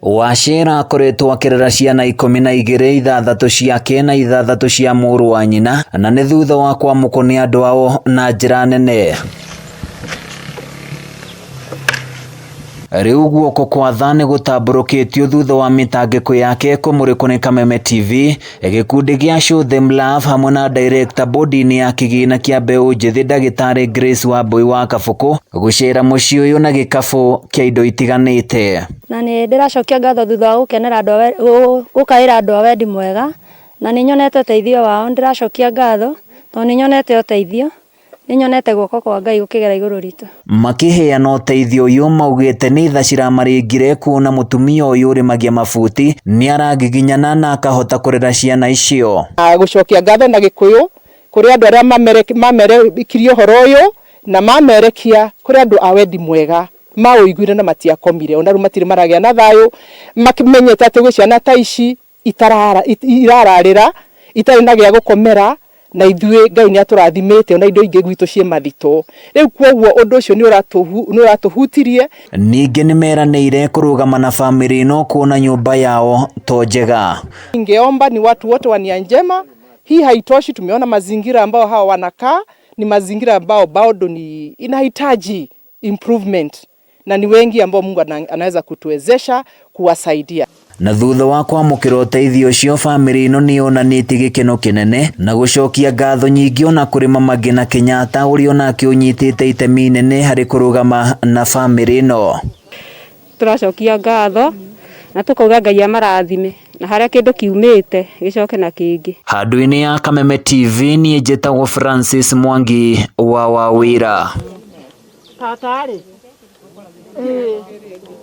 Wachira akoretwo akĩrera ciana 12, ithathatũ ciake na ithathatũ cia mũrũ wa nyina, na nĩ thutha wa kwamũkwo nĩ andũ ao na njĩra nene. Rĩu guoko kwa tha nĩ gũtambũrũkĩtio thutha wa mĩtangĩko yake kũmũrĩkwo nĩ Kameme TV, gĩkundi gĩa Show Them Love hamwe na director bodi-inĩ ya kĩgĩna kĩa mbeũ njĩthĩ ndagĩtarĩ Grace Wambui wa Kabũkũ gũcera mũciĩ ũyũ na gĩkabũ kĩa indo itiganĩte. Na nĩ ndĩracokia ngatho thutha wa gũkenera andũ a gũkaĩra andũ a wendi mwega, na nĩ nyonete ũteithio wao. Nĩ ndĩracokia ngatho tondũ nĩ nyonete ũteithio, nĩ nyonete guoko kwa Ngai gũkĩgera igũrũ ritũ. Makĩheana ũteithio ũyũ maugĩte nĩ tha ciramaringire kuona mũtumia ũyũ ũrĩmagia mabuti nĩ aragiginyana na akahota kũrera ciana icio. Gũcokia ngatho na Gĩkũyũ kũrĩ andũ arĩa mamerekirie ũhoro ũyũ na mamerekia kũrĩ andũ a wendi mwega maũiguire na matiakomire, ona rĩu matirĩ maragĩa na thayũ makimenyete atĩ gwĩ ciana ta ici irararĩra itarĩ na gĩa gũkomera, na ithuĩ Ngai nĩ atũrathimĩte ona indo ingĩ gwitũ ciĩ mathito. Rĩu kwoguo ũndũ ũcio nĩ ũratũhutirie. Ningĩ nĩmeranĩire kũrũgama na bamĩrĩ ĩno kuona nyũmba yao to njega. Ningeomba ni watu wote wa nia njema, hii haitoshi. Tumeona mazingira ambao hawa wanakaa ni mazingira ambao bado ni inahitaji improvement, na ni wengi ambao Mungu anaweza kutuwezesha kuwasaidia. Na thutha wa kwamũkĩra ũteithio ũcio, bamĩrĩ ĩno nĩ yonanĩtie gĩkeno kĩnene na gũcokia ngatho nyingĩ ona kũrĩ Mama Ngina Kenyatta ũrĩa onake ũnyitĩte itemi inene harĩ kũrũgama na bamĩrĩ ĩno. Tũracokia ngatho na tũkauga Ngai amarathime na harĩa kĩndũ kiumĩte gĩcoke na kĩngĩ. Handũ-inĩ ya Kameme TV, niĩ njĩtagwo Francis Mwangi wa Wawĩra. Tata rĩ.